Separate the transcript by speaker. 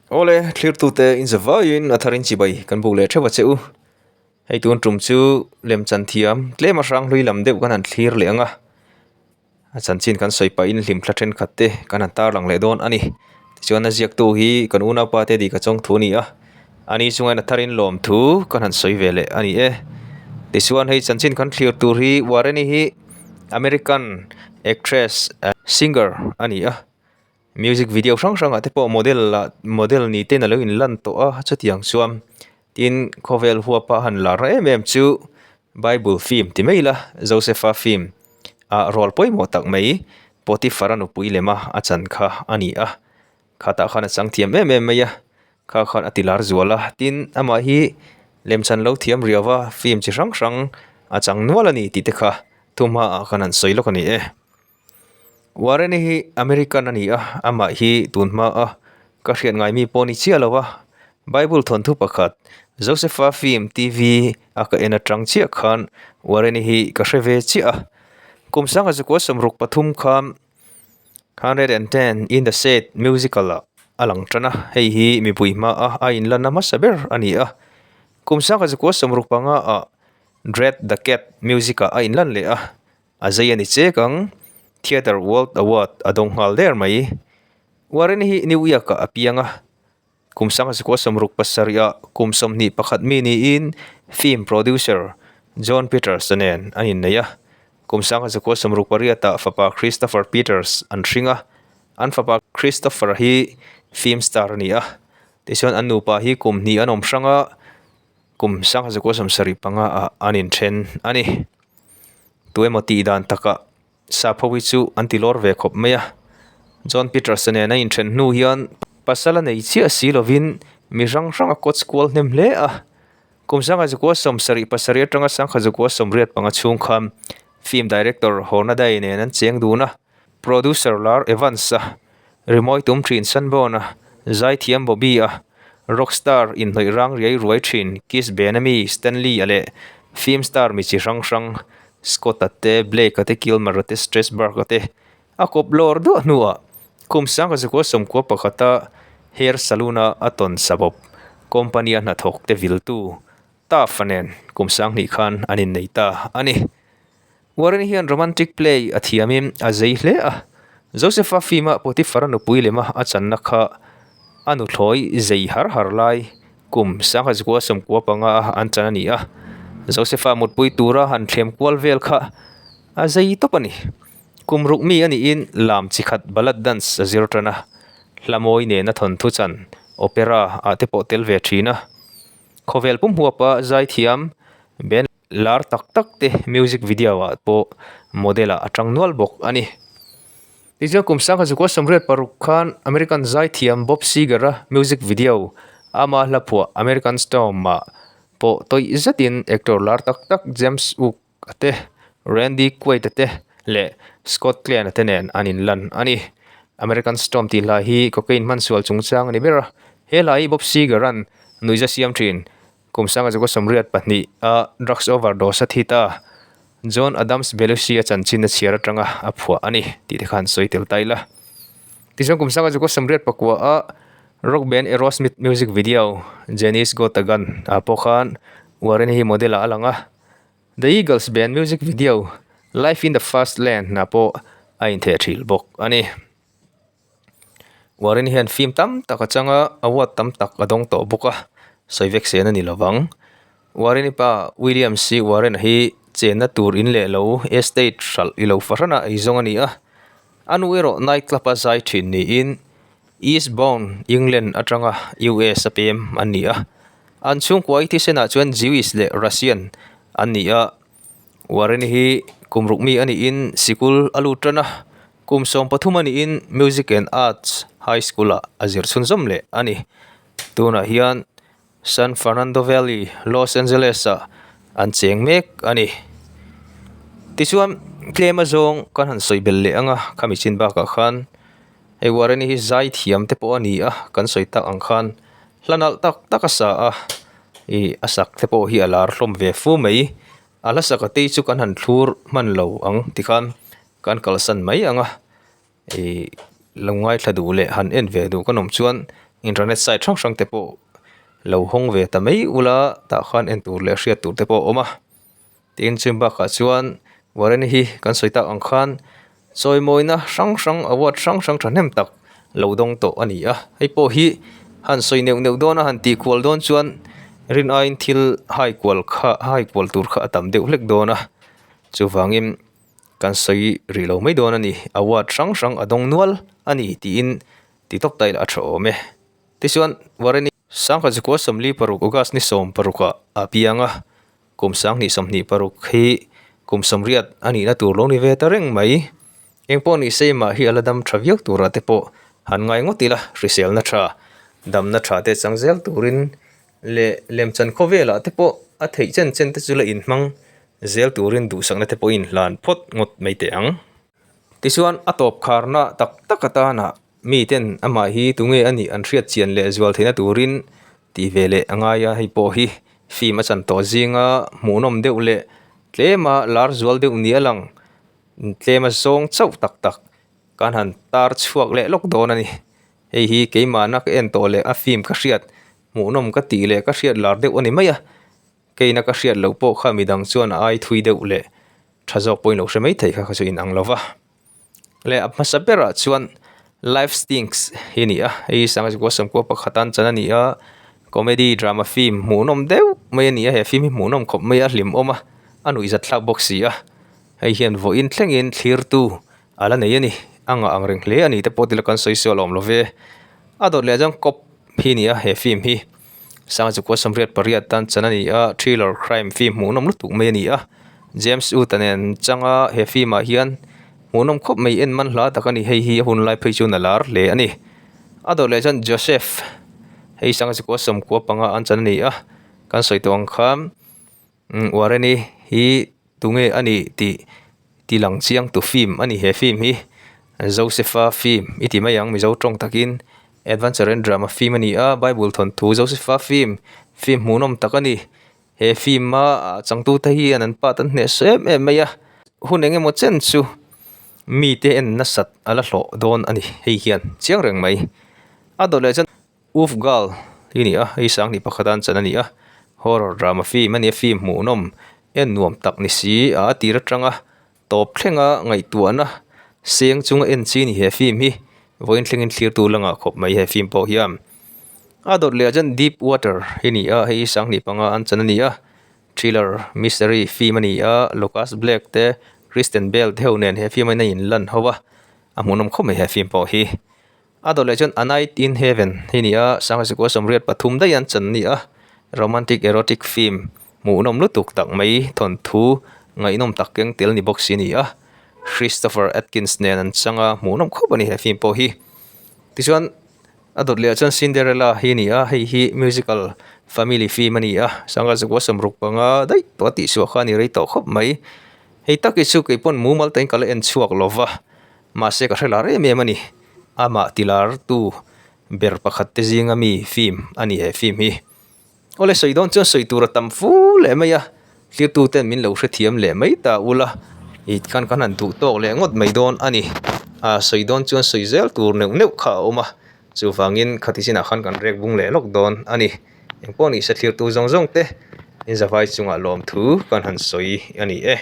Speaker 1: Awle, thlirtute in zavaiin a tharin chibai kan buk leh theuh a che u. Hei tun tum chu lemchan thiam tlem a hrang hlui lam deuh kan han thlir leh ang a. A chanchin kan sawi pahin hlimthla thenkhat te kan han tarlang leh dawn a ni. Tichuan a ziaktu hi kan unaupa te dika chawng thu a ni a, ani chungain a tharin lawmthu kan han sawi ve leh a ni e. Tichuan hei chanchin kan thlir tur hi Warren-i hi American actress singer a ni a. Music video hrang hrangah te pawh model ah model ni ten a lo inlan tawh a chutiang chuan tin khawvel huapa han lar em em chu bible film ti mai ila Josepha film ah rual pawimawh tak mai Potiphar a nupui lem a a chan kha a ni a khatah khan a chang thiam em em mai a kha khan a ti lar zual a tin amah hi lemchan lo thiam riau a film chi hrang hrang a chang nual a ni tih te kha thuhma ah khan an sawi lawk a ni e. Warren-i hi American a ni a, amah hi tun hma a ka hriat ngai mi pawh a ni chiah lo a, Bible thawnthu pakhat Josepha film TV a ka en atang chiah khan Warren-i hi ka hre ve chiah a, kum sangha zakua 33 khan 110 in the Shade musical ah a lang tan a, hei hi mipui hma a a inlan hmasa ber a ni a, kum sangha zakua 65 ah Dread the Cat music ah a inlan leh a. A zei a ni chek ang, Theatre World Award a dawng nghal der mai. Warren hi New York-ah a piang a, kum sangha 67 ah kum 21 mi niin film producer Jon Peters-a nen an innei a. Kum 1968 ah fapa Christopher Peters an hring a, an fapa Christopher hi film star a ni a. Tichuan an nupa hi kum hnih an awm hrang a, kum 1975 ah an inthen a ni. Tu emaw tih dan takah sap ho hi chu an ti lawr ve khawp mai a. John Peters-a nen a inthen hnu hian pasal a nei chiah si lovin mi hrang hrang a coach kual hnem hle a. Kum 1977 atanga 1985 chhung khan film director Hornaday nen an cheng dun a. Producer lar Evans-a, rimawi tum thin Sanborn-a, zaithiam Bobby-a, rock star inhnawih rang riai ruai thin Kiss Benami Stanley-a leh film star mi chi hrang hrang Scott-a te, Blake-a te, Kilmer-a te, Strasberg-a te a kawp lawr duah hnuah kum 1991-a hair saloon-a a tawn sabawp company-a hnathawk te viltu Taff-a nen kum 2000 khan an innei ta a ni. Warren hian romantic play a thiamin a zei hle a, Josepha film-a Potiphar-a nupui lema a channa kha a nuthlawi zei har har lai kum 1995 a an chan a ni a, Josepha mutpui tura han thlem kual vel kha a zei tawp a ni. Kum ruk mi a niin lam chi khat ballad dance a zir tan a, hla mawi nena thawnthu chan opera ah te pawh tel ve thin a. Khawvel pum huapa zaithiam Ben. Lar tak tak te music video ah pawh model ah a tang nual bawk a ni. Tichuan kum 1986 khan American zaithiam Bob Seger a music video ama hla phuah American Storm ah pawh tawih zetin actor lar tak tak James Wook a te, Randy Quaid a te leh Scott Glenn a te nen an inlan a ni. American Storm tih hla hi cocaine hmansual chungchang a ni ber a, he hla hi Bob Seger an nuihza siam thin. Kum 1982 a drugs overdose a thi ta John Adams Belushi a chanchin a chhiar atanga a phuah a ni tih te khan sawi tel ta ila. Tichuan kum 1989 a rock band Aerosmith music video Janis Got a Gun ah pawh khan Warren hi model ah a lang a. The Eagles band music video Life in the Fast Lane ah pawh a intheh thil bawk a ni. Warren hian film tam tak a chang a, award tam tak a dawng tawh bawk a, sawi vek sen a ni lovang. Warren-i pa William C. Warren-a hi chenna tur in leh lo estate hralh i lo fahran a eizawng a ni a, a nu erawh night club a zai thin niin Eastbourne, England atanga US a pem an ni a. An chhungkua i thisenah chuan Jewish leh Russian an ni a, Warren-i hi kum ruk mi a niin sikul a lut tan a. Kum 13 a niin Music and Arts High School-ah a zir chhunzawm leh a ni. Tunah hian San Fernando Valley, Los Angeles-ah an cheng mek a ni. Tichuan, tlem azawng kan han sawi belh leh ang a, khami chin bakah khan hei Warren-i hi zai thiam te pawh a ni a, kan sawi tak ang khan hla nalh tak tak a sa a, ih a sak te pawh hi a lar hlawm ve fu mai. A hla sak a tei chu kan han thlur hman lo ang tikhan. Kan kalsan mai ang a, ih lo ngaithla duh leh han en ve duh kan awm chuan Internet site hrang hrang te pawh lo hawng ve ta mai ula tah khan en tur leh hriat tur te pawh a awm a. Tin chumi bakah chuan Warren hi kan sawi tak ang khan chawimawina hrang hrang award hrang hrang thahnem tak lo dawng tawh a ni a. Hei pawh hi han sawi neuh neuh dawn a han tih kual dawn chuan rin aiin thil hai kual kha hai kual tur kha a tam deuh hlek dawn a. Chuvangin kan sawi rih lo mai dawn a ni. Award hrang hrang a dawng nual a ni tiin ti tawp ta ila a tha awm e. Tichuan Warren-i Sangha Zukua 46 August ni 16 ah a piang a, kum 2026 hi kum 80 a nihna tur lo ni ve ta reng mai. Eng pawh ni se mah hi a la dam tha viau turah te pawh han ngai ngawt ila, hriselna tha, damna tha te chang zel turin leh lemchan khawvelah te pawh a theih chen chen te chu la inhmang zel turin duhsakna te pawh inhlan phawt ngawt mai teh ang. Tichuan a tawp kharna tak tak atana miten amah hi tunge a nih an hriat chian leh zual theihna turin tih ve leh a ngai a, hei pawh hi film a chan tawh zinga hmuhnawm deuh leh tlema lar zual deuh ni a lang tlema zawng chauh tak tak kan han tar chhuak leh lawk dawn a ni. Hei hi keimahna ka en tawh leh a film ka hriat hmuhnawm ka tih leh ka hriat lar deuh a ni mai a, keina ka hriat loh pawh kha midang chuan a ai thui deuh leh tha zawk pawhin lo hre mai thei kha kha chu inang lo va. Leh a hmasa berah chuan Life Stinks hi a ni a, hei hi Sangha Zukua Sawmkua pakhat an chan a ni a, comedy drama film hmuhnawm deuh mai a ni a, he film hi hmuhnawm khawp mai a, hlimawm a, a nuihzat thlak bawk si a, hei hian vawiin thlengin thlirtu a la nei a ni, a ngah ang reng hle a ni te pawh tila kan sawi sual awm lo ve. A dawt leh chuan Cop hi a ni a, he film hi Sangha Zukua 88 tan chan a ni a, thriller crime film hmuhnawm lutuk mai a ni a, James Wood-a nen changa he film ah hian hmuhnawm khawp mai en man hla tak a ni, hei hi a hun lai phei chuan a lar hle a ni. A dawt leh chuan Joseph hei Sangha Zukua 95 an chan a ni a, kan sawi tawh ang khan Warren-i hi tunge a nih tih ti lang chiang tu film a ni he film hi Joseph-a film i ti mai ang Mizo tawng takin adventure and drama film a ni a Bible thawnthu Joseph-a film film hmuhnawm tak a ni he film a changtute hian an part an hneh sawi em em mai a hun eng emaw chen chu mite en nasat a la hlawh dawn a ni hei hian chiang reng mai a dawt leh chuan. Wolf Girl hi a ni a, hei sanghnih pakhat an chan a ni a, horror drama film a ni a, film hmuhnawm en nuam tak ni si a tir atanga tawp thlenga ngaihtuahna seng chunga en chi a ni he film hi, vawiin thlengin thlirtu la ngah khawp mai he film pawh hian. A dawt leh ah chuan Deep Water hi a ni a, hei 2005 an chan a ni a, thriller mystery film a ni a, Lucas Black te Kristen Bell te ho nen he film ah hian a inlan ho a, a hmuhnawm khawp mai he film pawh hi. A dawt leh chuan A Night in Heaven hi a ni a, Sangha Sikua 83 daih an chan a ni a, romantic erotic film hmuhnawm lutuk tak mai thawnthu ngaihnawm tak keng tel ni bawk si a ni a, Christopher Atkins nen an chang a, hmuhnawm khawp a ni he film pawh hi. Tichuan a dawt leh ah chuan Cinderella hi a ni a, hei hi musical family film a ni a, Sangha Sikua 65 daih tawh a tihchhuah kha a ni rei tawh khawp mai. Hei tak hi chu keipawn mumal takin ka la en chhuak lo va. Mahse ka hre lar em em a ni. Amah tilar tu ber pakhat te zinga mi film a ni he film hi. Awle sawi dawn chuan sawi tur a tam fu leh mai a, tlirtu ten min lo hrethiam leh mai ta ula i khan kan han duh tawk leh ngawt mai dawn a ni. A sawi dawn chuan sawi zel tur neuh neuh kha a awm a, chuvangin khati chinah khan kan rek bung leh lawk dawn a ni. Engpawh ni se thlirtu zawng zawng te in zavai chungah lawmthu kan han sawi a ni e.